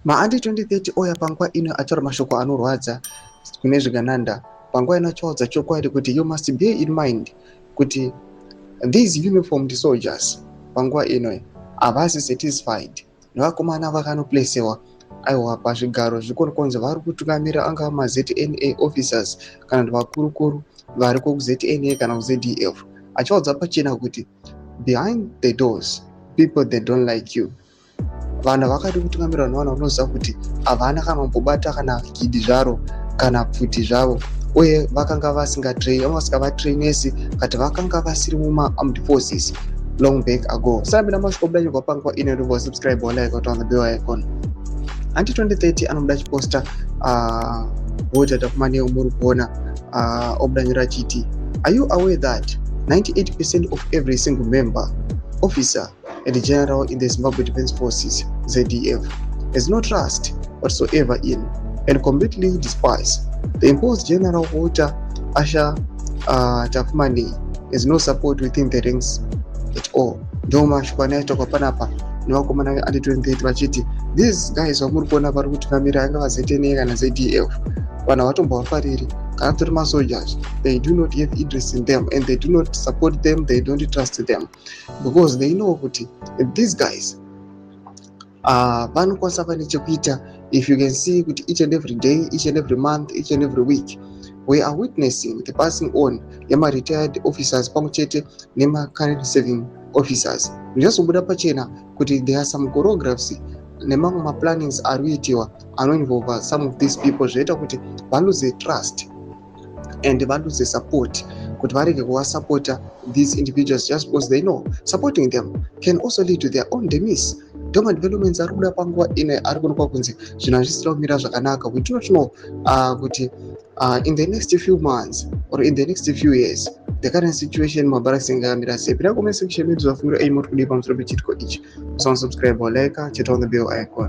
Maanti 2030 oya panguva ino ataura mashoko anorwadza kune zvigananda. Panguva ino achivaudza chokwadi kuti you must bear in mind kuti these uniformed soldiers panguva ino havasi satisfied nevakomana vakanoplacewa, aiwa, pazvigaro zvikoro kunzi vari kutungamira, angava maZNA officers kana kuti vakurukuru vari kuZNA kana kuZDF, achivaudza pachena kuti behind the doors, people, they don't like you. Vanhu vakadi kutungamirwa nevanhu vanoziva kuti havana kana kumbobata kana gidi zvaro kana pfuti zvavo, uye vakanga vasingavatrainesi kati vakanga vasiri mumaarmed forces long back ago. Sambina mashoko buda panguva ino, ndobva subscribe, like, on the bell icon. Anti 2030 anobuda achiposta Walter Tapfumaneyi, muri kuona obuda nyora achiti, "Are you aware that 98% of every single member, officer and general in the Zimbabwe Defense Forces, ZDF, has no trust whatsoever in and completely despise the imposed General Walter Asher Tapfumaneyi has no support within the ranks at all?" Ndo mashoko anoitwa panapa nevakomana veanti 2030 vachiti these guys vamuri kuona vari kutungamira, angava ZNA kana ZDF, vanhu havatombovafariri kana tori masoldiers. They do not have interest in them and they do not support them. They don't trust them because they know kuti these guys vanokwanisa vane chekuita. If you can see kuti each and every day, each and every month, each and every week, we are witnessing the passing on yema-retired officers pamwe chete nema-current serving officers. Zvichazobuda pachena kuti there are some choreographs nemamwe maplannings ari kuitiwa anoinvolva some of these people, zvoita kuti valose trust and valose support, kuti varege kuvasapota these individuals just because they know supporting them can also lead to their own demise. Ndo madevelopments ari kuda panguva ino ari kuonekwa kunzi zvinhu hazvisina kumira zvakanaka. We do not know kuti in the next few months or in the next few years the current situation mabarracks ingamira sei. Pinda comment section medu, zvafungira aimoti kudii pamusoro pechiitiko ichi. Usasubscribe, like, chita on the bell icon.